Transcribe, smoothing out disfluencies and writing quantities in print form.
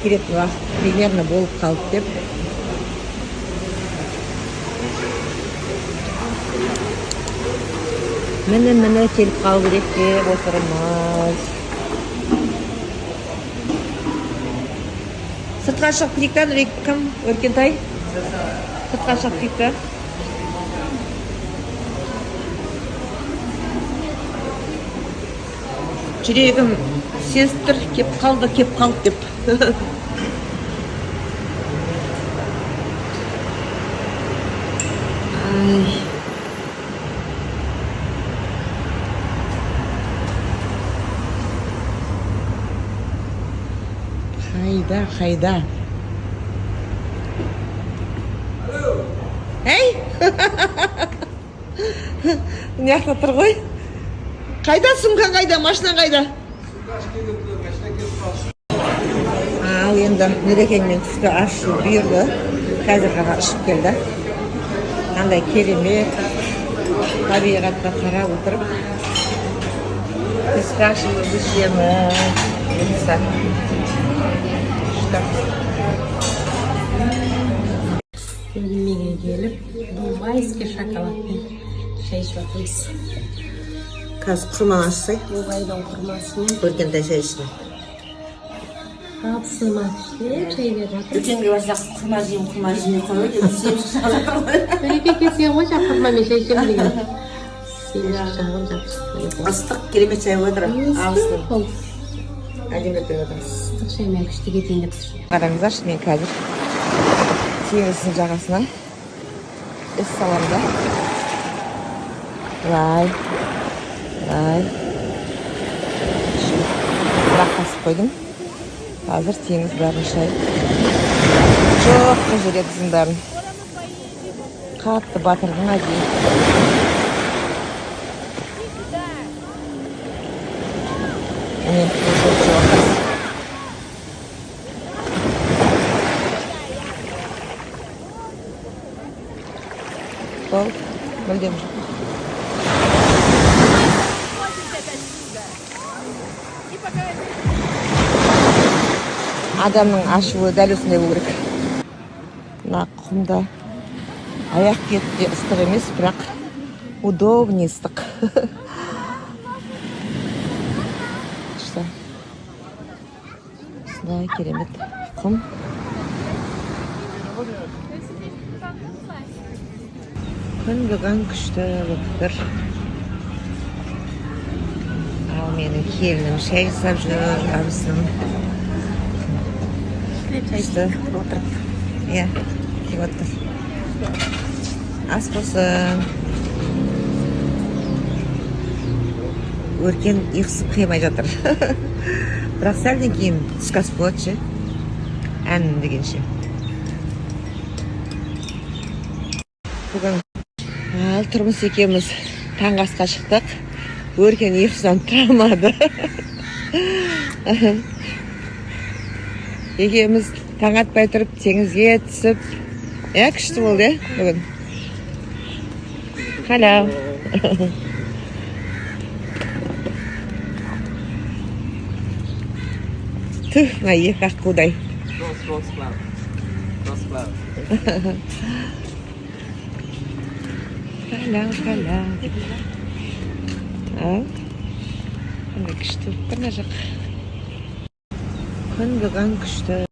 Келетін уақыт примерно болып қалды деп. Міне, міне, келіп қалу керек деп отырмыз. Сыртқа шығып кетейік та, Нұрек, кім? Өркентай? Сыртқа шығып кетейік та. Жүрегім сезіп тұр, кеп қалды, кеп қалды деп. Ай. Қайда, қайда? Ей! Мына жақта тұр ғой. Қайда сумкаң, қайда? Машинаң қайда? Ал енді Нұрекеңмен түскі ас ішу бұйырды. Қазір ғана ішіп келді. Қандай керемет табиғатқа қарап отырып түскі асымызды ішеміз. Бұйырса. Күшті. Бөлмеге келіп, дубайский шоколадпен шай ішіп жатырмыз. Қазір құрманы ашсай. Дубайдың құрмасымен. Өркентай шай ішті. Абысыныма күштеп шай беріп жатыр. Дүкенге барсақ, құрма жеймін, құрма жемей қойып, енді семіз шығып жатыр ғой. Нұреке, келсең ғой, жаңа құрмамен шай ішемін деген. Семіз жағып жатыр. Ыстық керемет шай болып жатыр. Абысын. Болды. Әдемі беріп жатыр. Ыстық шаймен күшті кетейін деп тұр. Қараңыздаршы, мен қазір теңіздің жағасына іс саламын да. Былай, былай. Бірақ қасып қойдым. Қазір теңіз бәрін шайып. Жоқ қылып жібереді іздің бәрін. Қатты батырдың әдейі. Міне, осы жоқ. Болды, мүлдем жоқ. Адамның ашуы дәл осындай болу керек. Мына құмда аяқ кетті, ыстық емес, бірақ удобнее ыстық. Күшті. Осындай керемет құм. Күн бүгін күшті болып тұр. Ал менің келінім шай жасап жүр, абысыным. Күшті. Отырып. Иә, келіп отыр. Ас болсын. Өркен ұйқысы қимай жатыр. Бірақ сәлден кейін түскі ас болады ше. Ән дегенше. Бүгін ал Тұрмыс екеуміз таңғы асқа шықтық. Өркен ұйқысынан тұра алмады. Екеуміз таң атпай тұрып теңізге түсіп, иә, күшті болды, иә, бүгін. Халяв. Түх, мына екі аққудай. Cross, cross club. Cross club. Халяв, халяв деп. Ал қандай күшті болып тұр мына жақ. Күн бүгін күшті.